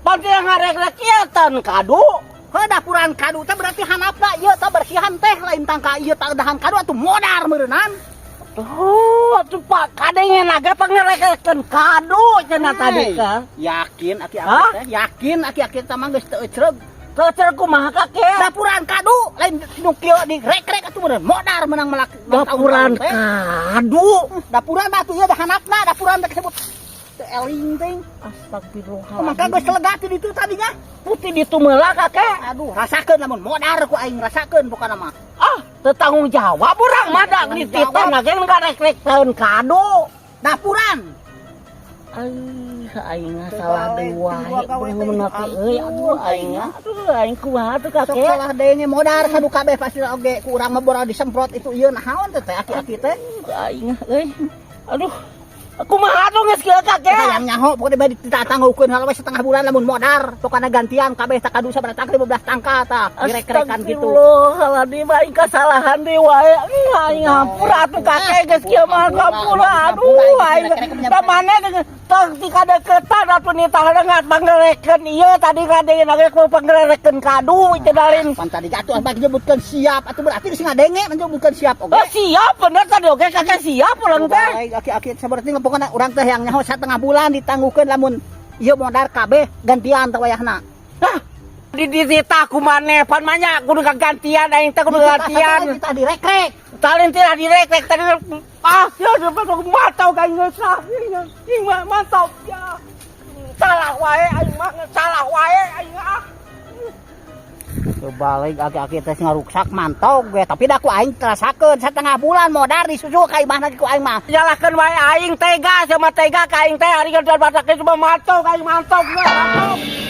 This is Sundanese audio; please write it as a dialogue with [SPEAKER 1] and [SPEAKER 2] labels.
[SPEAKER 1] Pan teu ngarek-rek ieu tan kadu.
[SPEAKER 2] Heuh, dapuran kadu teh berarti handapna ieu teh bersihan teh lain tangka ieu teh dahan kadu atuh modar meureunnan.
[SPEAKER 1] Oh, atuh Pak kadenge naga pangerekeun kadu cenah tadi kan.
[SPEAKER 2] Yakin aki-aki
[SPEAKER 1] Hah?
[SPEAKER 2] teh, yakin aki-aki teh mah geus teu ecreg.
[SPEAKER 1] Teu kumaha, Kakek?
[SPEAKER 2] Dapuran kadu lain nu kieu direk-rek atuh meureun modar menang melak.
[SPEAKER 1] Dapuran kadu.
[SPEAKER 2] Dapuran mah atuh ieu da handapna dapuran teh disebut teu eling teh.
[SPEAKER 1] Astagfirullah.
[SPEAKER 2] Maka geus lega ti ditu tadinya.
[SPEAKER 1] Putih ditu meula, Kakek.
[SPEAKER 2] Aduh, rasakeun lamun modar ku aing, rasakeun pokona mah.
[SPEAKER 1] Ah, teu tanggung jawab urang mah da
[SPEAKER 2] Tanggung
[SPEAKER 1] dititah
[SPEAKER 2] jawab.
[SPEAKER 1] ge ngarek-rek tahun kadu.
[SPEAKER 2] Dapuran.
[SPEAKER 1] Aing, aing
[SPEAKER 2] Teu
[SPEAKER 1] salah
[SPEAKER 2] balik,
[SPEAKER 1] deui wae
[SPEAKER 2] teu gawe teh,
[SPEAKER 1] bener teh euy. Aduh, aing, aduh, aing kumaha tuh,
[SPEAKER 2] Sok
[SPEAKER 1] Kakek?
[SPEAKER 2] Salah denge modar kadu kabeh pasti oge ku urang mah bora disemprot itu ieu naon teh teh aki-aki teh.
[SPEAKER 1] Aing euy. Aduh. Kumaha tuh geus kieu, Kakek?
[SPEAKER 2] Hayang nyaho pokoknya bae ditatangguhkeun heula we setengah bulan lamun modar pokokna gantian kabeh tak kadu sabaraha tangka, 15 tangka tah direk-rekan gitu.
[SPEAKER 1] Astagfirullahaladzim, aing kasalahan deui wae. Ih, aing hampura atuh, Kakek, geus kieu mah hampura. Aduh, aing da maneh tong ti kadeukeutan atuh nitahna ngat panggerekeun ieu tadi ngadengeun ge ku panggerekeun kadu cenah lain.
[SPEAKER 2] Pan tadi atuh abah nyebutkeun siap atuh berarti geus ngadenge menyebutkeun siap oge.
[SPEAKER 1] Oh, siap bener tadi oge Kakek siap urang teh.
[SPEAKER 2] Baik, aki-aki seperti pokokna urang teh yang nyaho setengah bulan ditangguhkeun lamun ieu modar kabeh gantian teh wayahna.
[SPEAKER 1] Hah? Di dititah ku maneh pan manya kudu kagantian aing teh kudu gantian.
[SPEAKER 2] Kita direk-rek.
[SPEAKER 1] Talin tidak direk tadi ah ya mantau ka geus ah aing mah mantau ya. Salah wae aing mah, salah wae aing ah.
[SPEAKER 2] Balik aki-aki teh ngaruksak mantog ge, tapi da ku aing terasakeun setengah bulan modar disusul ka imahna ku aing mah.
[SPEAKER 1] Nyalahkeun wae aing, tega sama tega ka aing teh hari kan badak cuma mantau aing mantau mantau.